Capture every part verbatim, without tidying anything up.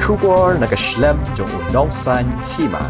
Khubor na ka shlem jong u Nongsaiñ Hima.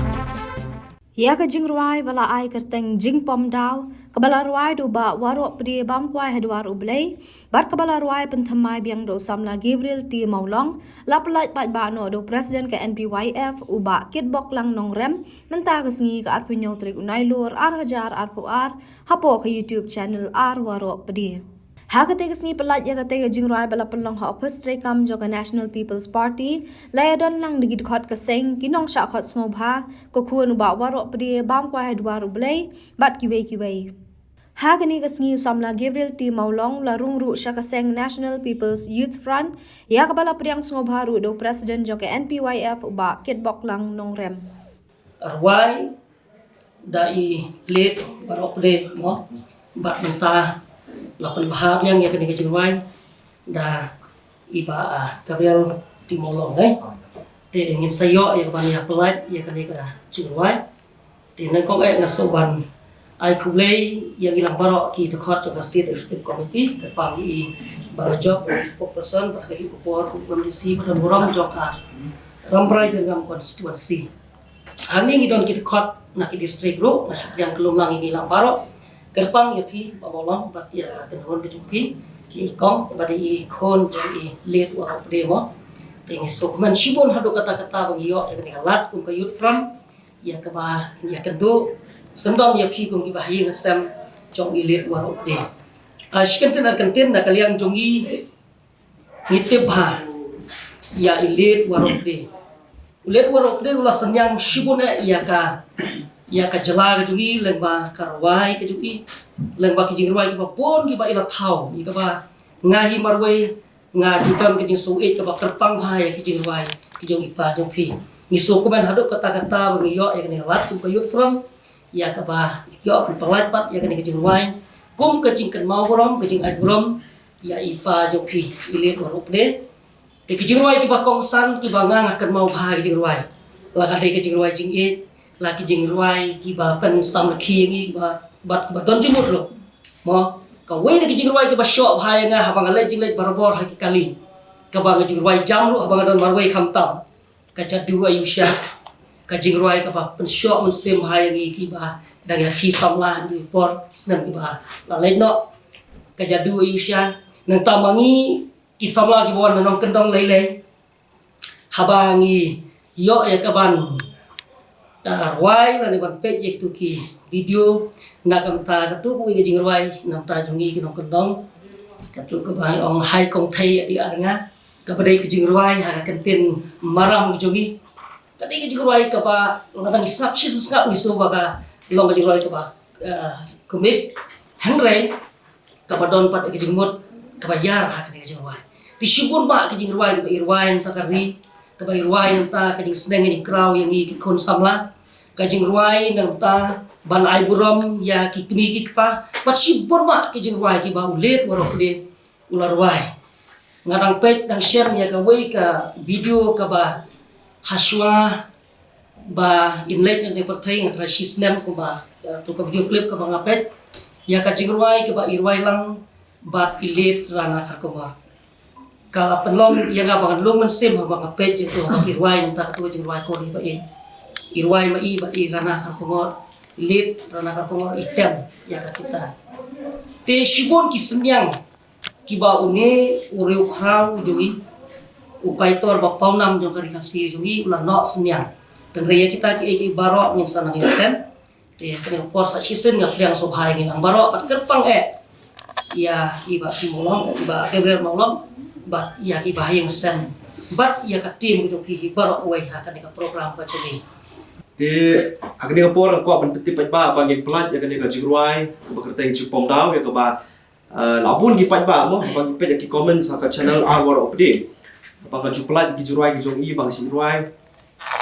Ïa ka jingrwai ba la ai kyrteng Jingpom Daw, kaba la rwai da u Bah Waroh Pde Bamkwai ha dwar U Blei, bad kaba la rwai pynthymmai biang da u samla Gabriel T Mawlong, la pyllait paidbah noh da u President ka N P Y F, u Bah Kitboklang Nongrem, mynta ka sngi ka arphew hynñiew tarik u Nailur, ar hajar arphew ar, hapoh ka YouTube channel R Waroh Pde. Ha katei ka sngi pyllait ïa katei ka jingrwai ba la pynlong ha ophis treikam jong ka National People's Party, la ïadon lang da ki dkhot ka seng, ki nongshah khot sngewbha, ka khun u Bah Waroh Pde Bamkwai ha dwar U Blei, bad kiwei kiwei. Ha kane ka sngi u samla Gabriel T Mawlong la rung ruh sha ka seng National People's Youth Front, ïa kaba la pdiang sngewbha ruh da u President jong ka N P Y F u Bah Kitboklang Nongrem. Rwai da i late Waroh Pde mo, bad mynta la pynbha biang ïa kane ka jingrwai da i Bah, ah, Gabriel T Mawlong, eh. Te ngin sa ïoh ïa ka ban ïa pyllait ïa kane ka jingrwai. Te nyngkong eh nga sngewbha ban ai khublei ïa ngi lang baroh ki dkhot jong ka State Executive Committee, kyrpang ïa i Bah Jop, spokesperson, bad ka i Kupor, kum M D C, bad burom jong ka Rambrai Jyrngam constituency. Hangne ngi don ki dkhot na ki district ruh, nga shu pdiang khlem lang ïa ngi lang baroh. Kyrpang ïa phi, Bah Mawlong, bad ïa ka kynhun ka jong phi, ki kong, bad i khun jong i late Waroh Pde mo. Te ngi sngewkmen shibun haduh katta katta ba ngi ïoh ïa kane ka lad kum ka Youth Front, ïa kaba ïa kynduh syndon ïa phi kum ki bahaïing hasem jong i late Waroh Pde. Ah, shi kyntien ar kyntien na ka liang jong i, ngi tip bha ïa i late Waroh Pde. U late Waroh Pde u la synñiang shibun eh ïa ka, ïa ka jylla ka jong i, lyngba ka rwai ka jong i, lyngba ki jingrwai kiba bun kiba i la thaw, ïa kaba nga hi marwei nga ju don ka jingsngewsih kaba kyrpang bha ïa ki jingrwai ki jong i pa jong phi. Ngi sngewkmen haduh katta katta ba ngi ïoh ïa kane ka lad kum ka Youth Front, ïa kaba ïoh ban pyllait pat ïa kane ka jingrwai kum ka jingkynmaw burom, ka jingai burom ïa i pa jong phi, i late Waroh Pde. Te ki jingrwai kiba kongsan kiba nga nga kynmaw bha ki jingrwai, la ka dei ka jingrwai jingïeit, la ki jingrwai kiba pynsamrkhie ïa ngi kiba, bad kiba don jingmut ruh. Mo, kawei na ki jingrwai kiba shoh bha ïa nga haba nga leit jingleit barabor ha ki kali, kaba nga jingrwai jam ruh haba nga don marwei khamtam, Ka Jadu Ayusha, ka jingrwai kaba pynshoh mynsiem bha ïa ngi kiba dang ïa ki samla ha ki por snem kiba la leit noh. Ka Jadu Ayusha, nangta ma ngi ki samla kiba wan na nongkyndong lei lei, haba ngi ïoh ïa ka ban, ah, rwai lane ban peit ïa kitu ki video, na ka bynta katu kawei ka jingrwai na ka bynta jong ngi ki nongkyndong, katu kaba ong Hai Kong Thei Adi Ar Nga, kaba dei ka jingrwai ha ka kyntien maram ka jong ngi. Ka dei ka jingrwai kaba lada ngi sngap shi sngap ngi sngew ba ka long ka jingrwai kaba, eh, komik. Hynrei kaba don pat ka jingmut kaba ïar ha kane ka jingrwai. Te shibun bah ka jingrwai kaba i rwai na ka bynta ka ri, kaba i rwai na ka bynta ka jingsneng ka jingkraw ïa ngi ki khun samla. Ka jingrwai na ka bynta ban ai burom ïa ki kmie ki kpa. Bad shibun bah ka jingrwai kiba u late Waroh Pde u la rwai. Nga dang peit dang shem ïa kawei ka video kaba hashwa ba in leit na ka pyrthei, nga tharai shi snem kumba, ïa, tu ka video clip kaba nga peit ïa ka jingrwai kaba i rwai lang bad i late Rana Kharkongor. Ka la pynlong ïa nga ba ngan lung mynsiem haba nga peit ïa tu haba ki rwai na ka bynta katu ka jingrwai ko ri ba i, i rwai ma i bad i Rana Kharkongor, i late Rana Kharkongor i tem ïa ka kita. Te shibun ki synñiang kiba une u riewkhraw u jong i, u paitor ba pawnam jong ka ri Khasi jong i u la noh synñiang. Hynrei ïa kita kiei kiei baroh ngin sa nang ïa shem. Te kane ka por sa shisien nga pdiang sngewbha ïa ngi lang baroh bad kyrpang eh ïa i Bah P Mawlong, i Bah Gabriel Mawlong, bad ïa ki bahaïing hasem bad ïa ka team ka jong phi baroh kawei ha kane ka program ka jong ngi. Te ha kane ka por nga kwah ban pyntip paidbah ba ngin pynlait ïa kane ka jingrwai kaba kyrteng Jingpom Daw, ïa kaba, eh, la bun ki paidbah mo, ba ngi peit ïa ki comments ha ka channel R Waroh Pde. Ba nga ju pynlait ki jingrwai ki jong i, ba nga ju rwai.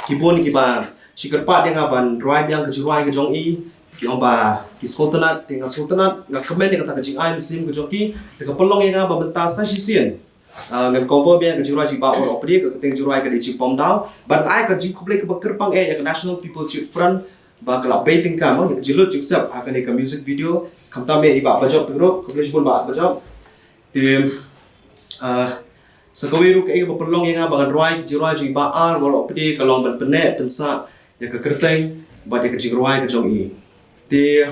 Ki bun kiba shu kyrpad ïa nga ban rwai biang ki jingrwai ki jong i. Ki ong ba ki sngewtynnat, te nga sngewtynnat, nga kmen ïa kata ka jingai mynsiem ka jong ki. Te ka pynlong ïa nga ba mynta sa shisien, ah, ngan cover biang ka jingrwai jong i Bah Waroh Pde, ka kyrteng jingrwai ka dei Jingpom Daw. Ban ai ka jingkhublei kaba kyrpang eh ïa ka National People's Youth Front, ba ka la bei tyngka mo ïa ka jinglut jingsep ha kane ka music video. Khamtam eh i Bah Bajop ruh, khublei shibun Bah Bajop. Te, ah, Sa kawei ruh kaei kaba pynlong ïa nga ba ngan rwai ki jingrwai jong i Bah R Warohpde ka long ban pynneh pynsah ïa ka kyrteng bad ïa ka jingrwai ka jong i. Te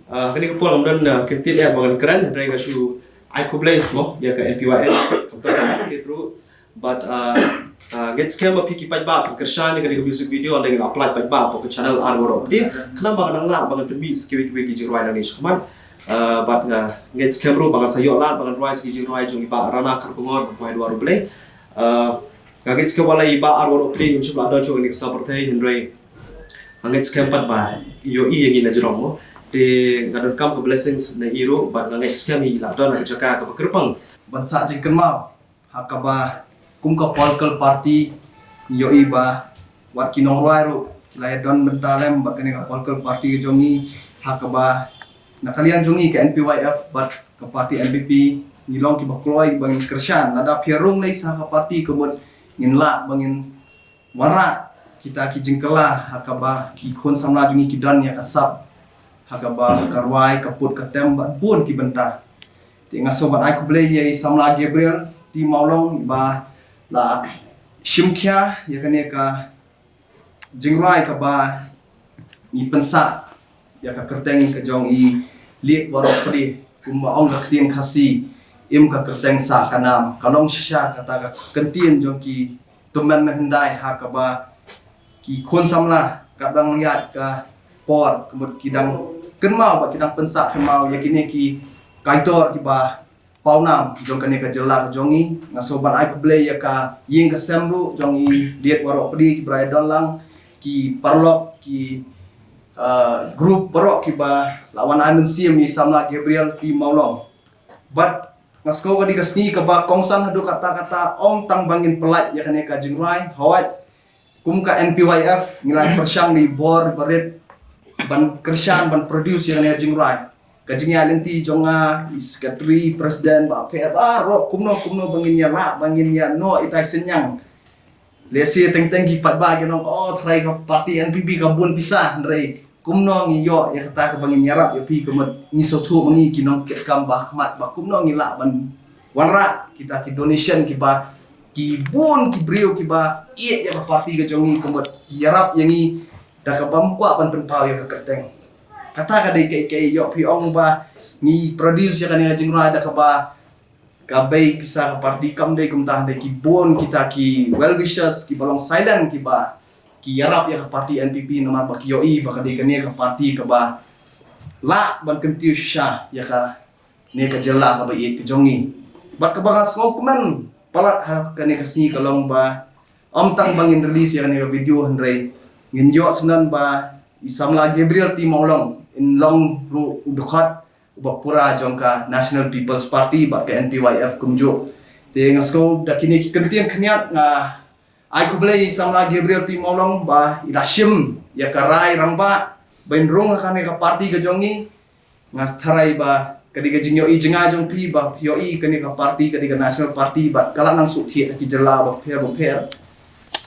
ah, kane ka por ngam don, ah, kyntien eh ba ngan kren, hynrei nga shu ai khublei mo ïa ka N P Y F, kumta ka market ruh. Bad ah, ah, ngeit skhem ba phi ki paidbah phi kyrshan ïa kane ka music video, ynda ngi la upload paidbah hapoh ka channel R Warohpde. Khnang ba ngan nang lah ba ngan pynmih sa kiwei kiwei ki jingrwai nangne shakhmat. Ah, bad nga ngeit skhem ruh ba ngan sa ïoh lad ba ngan rwai sa ki jingrwai jong i Bah Rana Kharkongor, ba kwah duwar U Blei. Ah, nga ngeit skhem ba lada i Bah R Warohpde um shym la don shuh ha kane ka sla pyrthei, hynrei nga ngeit skhem pat ba ïohi ïa ngi na jrong mo. Te nga donkam ka blessings na i ruh, bad nga ngeit skhem i la don ha ka jaka kaba kyrpang ban sah jingkynmaw ha kaba kum ka political party ngi ïohi ba wat ki nongrwai ruh ki la ïa don bynta lem bad kane ka political party ka jong ngi, ha kaba na ka liang jong ngi ka N P Y F bad ka party N P P ngi long kiba kloi ba ngin kyrshan. Lada phi rung lei sa ka party ka mut ngin lah ba ngin wanrah kita ki jingkylla ha kaba ki khun samla jong ngi ki don ïa ka sap ha kaba ka rwai, ka put, ka tem bad bun ki bynta. Te nga sngewbha ban ai khublei ïa i samla Gabriel T Mawlong ba la shim khia ïa kane ka jingrwai kaba ngi pynsah ïa ka kyrteng ka jong i Liet Warohpde. Kumba ong ka ktien Khasi, im ka kyrteng sah ka nam. Ka long shisha kata ka kyntien jong ki tymmen mynhyndai ha kaba ki khun samla katba nang ïaid ka por ka mut ki dang kynmaw bad ki dang pynsah kynmaw ïa kine ki kaitor kiba pawnam jong kane ka jylla ka jong ngi. Nga sngewbha ban ai khublei ïa ka ïing ka sem ruh jong i Liet Warohpde kiba la ïa don lang, ki paralok, ki, uh, group baroh kiba la wan ai mynsiem ïa i samla Gabriel T Mawlong. Bad nga sngew ka dei ka sngi kaba kongsan haduh katta katta, ym tang ba ngin pyllait ïa kane ka jingrwai, hooid, kum ka N P Y F ngi la pyrshang da i bor barit ban kyrshan ban produce ïa kane ka jingrwai. Ka jingïaid lynti jong nga, i secretary, president, bapher baroh, kumno kumno ba ngin ïa lah ba ngin ïa noh itai synñiang. Lehse teng teng ki paidbah kin ong, oh, tharai ka party N P P ka bun pisa, hynrei kumno ngi ïoh ïa kata kaba ngin ïarap ïa phi, ka mut ngi sngewthuh ma ngi ki nongkitkam ba khmat ba kumno ngi lah ban wanrah kita ki donation kiba ki bun ki briew kiba ïeit ïa ka party ka jong ngi, ka mut ki ïarap ïa ngi da kaba ym kwah ban pynpaw ïa ka kyrteng. Kata ka dei kaei kaei, ïoh phi ong ba ngi produce ïa kane ka jingrwai da kaba ka bei pisa ka party, kam dei kumta, dei ki bun kita ki well wishers kiba long silent kiba ki ïarap ïa ka party N P P namar ba ki ïohi ba ka dei kane ka party kaba lah ban kyntiew shisha ïa kane ka jylla kaba ïeit ka jong ngi. Bad kaba nga sngewkmen palat ha kane ka sngi ka long ba ym tang ba ngin release ïa kane ka video, hynrei ngin ïoh sngewthuh ba i samla Gabriel T Mawlong in long ruh u dkhot uba pura jong ka National People's Party bad ka N P Y F kumjuh. Te nga sngew da kine ki kyntien khyndiat nga ai khublei i samla Gabriel T Mawlong ba i la shim ïa ka rai rangbah ba in rung ha kane ka party ka jong ngi. Nga tharai ba ka dei ka jingïohi jngai jong phi ba phi ïohi kane ka party ka dei ka National Party bad ka la nang shu thied ha ki jylla bapher bapher.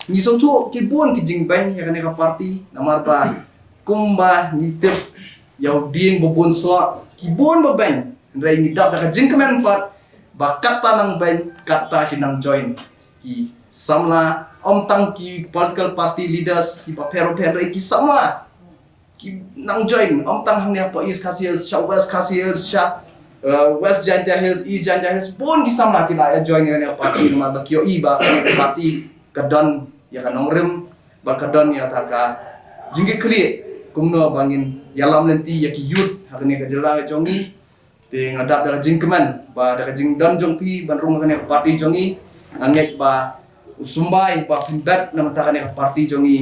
Ngi sngewthuh ki bun ki jingbeiñ ïa kane ka party namar ba kumba ngi tip ïa u dieng ba bun soh ki bun ba beiñ, hynrei ngi dap da ka jingkmen pat ba kata nang beiñ kata ki nang join. Ki samla, ym tang ki political party leaders kiba pher bapher, hynrei ki samla ki nang join, ym tang hangne hapoh East Khasi Hills, sha West Khasi Hills, sha, uh, West Jaintia Hills, East Jaintia Hills, bun ki samla ki la ïa join ïa kane ka party namar ba ki ïohi ba kane ka party ka don ïa ka nongrim bad ka don ïa kata ka jingkitkhlieh kumno ba ngin ïalam lynti ïa ki youth ha kane ka jylla ka jong ngi. Te nga dap da ka jingkmen ba da ka jingdon jong phi ban rung ha kane ka party jong ngi, nga ngeit ba u symbai ba pynbeit na bynta kane ka party jong ngi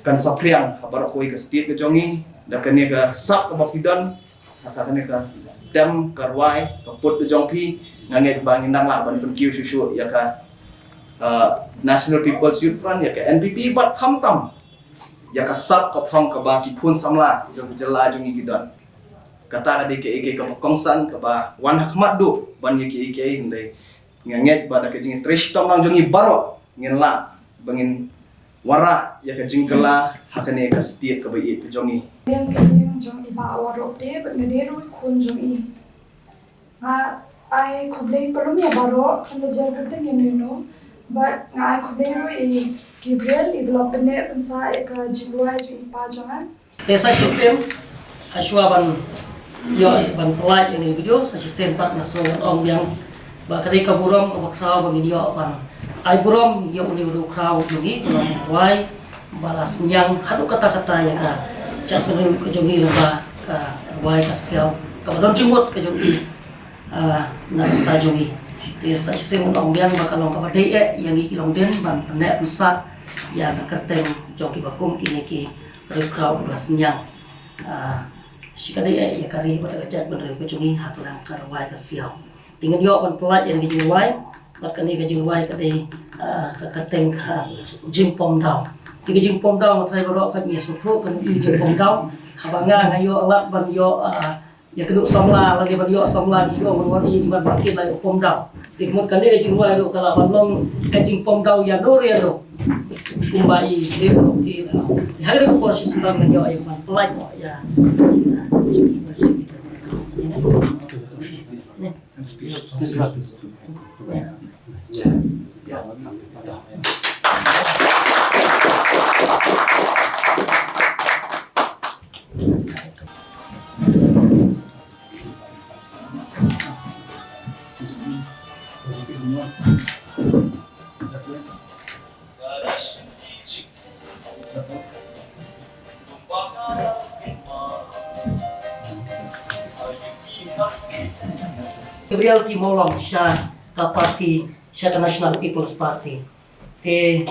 kan saphriang ha baroh kawei ka state ka jong ngi da kane ka sap kaba phi don, ha kane ka tem ka rwai ka put ka jong phi. Nga ngeit ba ngin nang lah ban pynkiew shuh shuh ïa ka, uh, National People's Youth Front, ïa ka N P P bad khamtam ïa ka sap ka phong kaba ki khun samla jong ka jylla jong ngi ki don. Kata ka dei kaei kaei kaba kongsan kaba wan ha khmat duh ban ïa kiei kiei, hynrei nga ngeit ba da ka jingtrei shitom lang jong ngi baroh ngin lah ba ngin wanrah ïa ka jingkylla ha kane ka state kaba ïeit ka jong ngi. Liang ka ïing jong i Bah Warohpde bad nga dei ruh i khun jong i. Nga Ai khublei paralok ïa baroh, khlem da jan kyrteng ïano ïano. Bad nga ai khublei ruh ïa i Gabriel iba la pynneh pynsah ïa ka jingrwai jong i pa jong nga. Te sa shisien, hashwa ban ïoh ban pynlait ïa kane ka video, sa shisien pat nga sngew ban ong biang ba ka dei ka burom kaba khraw ba ngin ïoh ban ai burom ïa une u riewkhraw jong ngi, burom rwai ba la synñiang haduh katta katta ïa ka jaitbynriew ka jong ngi lyngba ka rwai ka siaw kaba don jingmut ka jong i, ah, na ka bynta jong ngi. Te sa shisien ngan ong biang ba ka long kaba dei eh ïa ngi ki longdien ban pynneh pynsah ïa ka kyrteng jong kiba kum kine ki riewkhraw ba la synñiang, ah, shi ka dei eh ïa ka ri bad ka jaitbynriew ka jong ngi ha ka liang ka rwai ka siaw. Te ngin ïoh ban pynlait ïa ka jingrwai bad kane ka jingrwai ka dei, ah, ka kyrteng ka Jingpom Daw. Te ka Jingpom Daw nga tharai baroh ka ngi sngewthuh ka mut ka Jingpom Daw. Haba nga nga ïoh lad ban ïoh, ah, ïa kano samla lane ban ïoh samla ki ïoh ban wan ïa i ban ba kin la ïoh pom daw. Te ka mut kane ka jingrwai ruh ka lah ban long ka Jingpom Daw ïano re ïano. Kumba i te ruh ki, ah, ha kane ka por shisien ngan ïoh ïa ban pynlait ïa, ïa, ïa, ïa, ïa, ïa, ïa, ïa, ïa, Gabriel T. Mawlong sha ka party, sha ka National People's Party. Te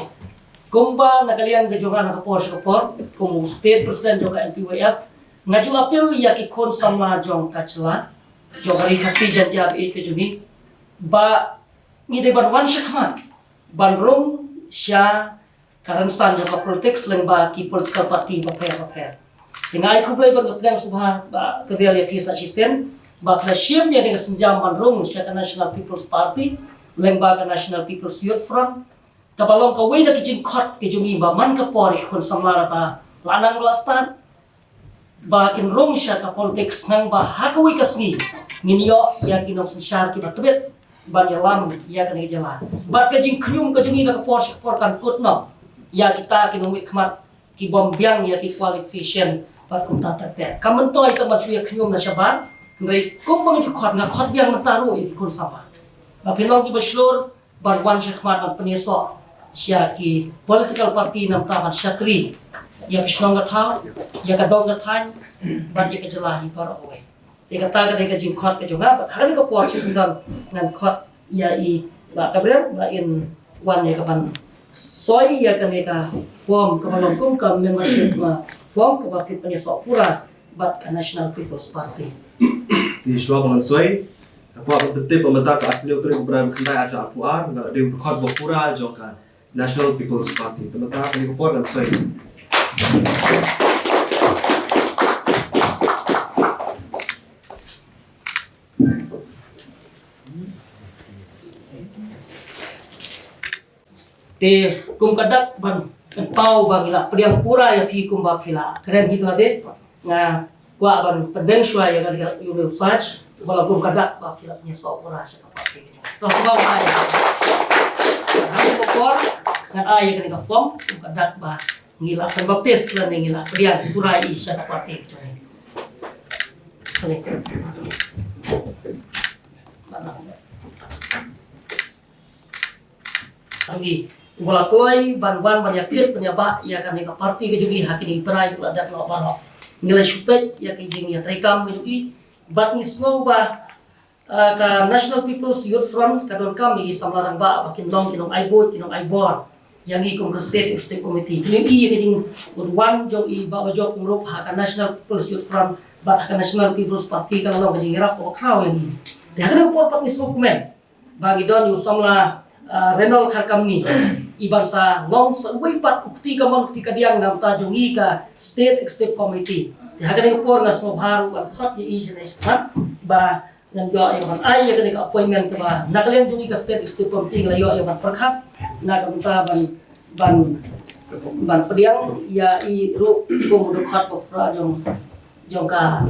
kumba na ka liang ka jong nga na ka por sha ka por, kum u State President jong ka N P Y F, nga ju appeal ïa ki khun samla jong ka jylla, jong ka Ri Khasi Jaiñtia Baieid ka jong ngi, ba ngi dei ban wan shakhmat ban rung sha ka rynsan jong ka politics lyngba ki political party bapher bapher. Te nga ai khublei bad nga pdiang sngewbha ba khublei ïa phi sa shisien ba phi la shim ïa kane ka sienjam ban rung sha ka National People's Party lyngba ka National People's Youth Front. Kaba long kawei na ki jingkhot ki jong ngi ba man ka por ïa ki khun samla ba la nang la stad ba kin rung sha ka politics, nang ba ha kawei ka sngi ngin ïoh ïa ki nongsynshar kiba tbit ban ïalam ïa kane ka jylla. Bad ka jingkhñium ka jong ngi na ka por sha ka por kan kut noh ïa kita ki nongmihkhmat ki bym biang ïa ki qualification bad kumta ter ter. Kam myntoi tang ban shu ïa khñium na shabar, hynrei kum ba nga ju khot, nga khot biang mynta ruh ïa ki khun samla ba phin long kiba shlur ban wan shakhmat ban pynïasoh sha ki political party, namar ban shakri ïa ka shnong ka thaw, ïa ka dong ka thaiñ bad ïa ka jylla hi baroh kawei. Te kata ka dei ka jingkhot ka jong nga bad ha kane ka por shisien ngan khot ïa i Bah Gabriel ba in wan ïa ka ban soi ïa kane ka form kaba long kum ka membership, ah, form kaba phin pynïasoh pura bad ka National People's Party. Te shuwa ba ngan soi, nga kwah ban pyntip ba mynta ka arphew tarik u bnai ba khyndai arhajar arphew ar, nga la dei u dkhot ba pura jong ka National People's Party. Te mynta kane ka por ngan soi. Te kum ka dak ban pynpaw ba ngi la pdiang pura ïa phi kumba phi la kren hi lade, nga kwah ban pynbeit shuwa ïa ka ïa u Said ba la kum ka dak ba phi la pynïasoh pura sha ka party. To sngewbha ai. Ngan ai ka por, ngan ai ïa ka form kum ka dak ba ngi la pynbaptis lane ngi la pdiang pura ïa i sha ka party. Jong ngi, uba la kloi ban wan ban ïa kit ban ïa bah ïa kane ka party ka jong ngi ha kine ki bnai, u la dep noh baroh. Ngi la shu peit ïa ki jingïatreikam ka jong ngi bad ngi sngew ba, ah, ka National People's Youth Front ka donkam ïa ki samla rangbah ba kin long ki nongai buit ki nongai bor ïa ngi kum ka State Executive Committee. Kine i ïa ka jingwan jong i Bah Bajok Pyngrope ha ka National People's Youth Front bad ha ka National People's Party ka la long ka jingïarap kaba khraw ïa ngi. Te ha kane ka por pat ngi sngewkmen ba ngi don ïa u samla, ah, Reynold Kharkamni, i ban sa long sa uwei pat u kti kamon u kti kadiang na bynta jong ngi ka State Executive Committee. Te ha kane ka por nga sngewbha ruh ban khot ïa i shane shakhmat ba ngan ïoh ïa ban ai ïa kane ka appointment kaba na ka liang jong ngi ka State Executive Committee ngi la ïoh ïa ban pyrkhat na ka bynta ban, ban, ban pdiang ïa i ruh kum u dkhot ba pura jong, jong ka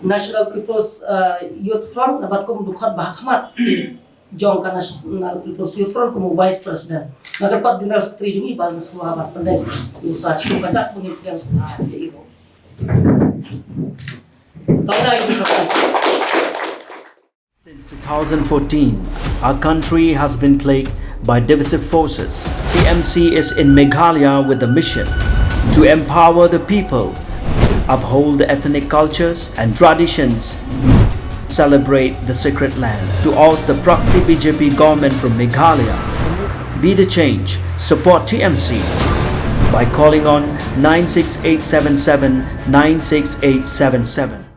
National People's uh, Youth Front, bad kum u dkhot ba hakhmat jong ka National People's Youth Front kum u Vice President. Nga kyrpad General Secretary jong ngi ba u sngewbha ban pyndep ïa u sa shu ka dak ba ngin pdiang sngewbha ïa i ruh. Tang ïa i ruh. Since two thousand fourteen, our country has been plagued by divisive forces. T M C is in Meghalaya with the mission to empower the people, uphold the ethnic cultures and traditions, celebrate the sacred land. To oust the proxy B J P government from Meghalaya, be the change, support T M C by calling on nine six eight seven seven nine six eight seven seven.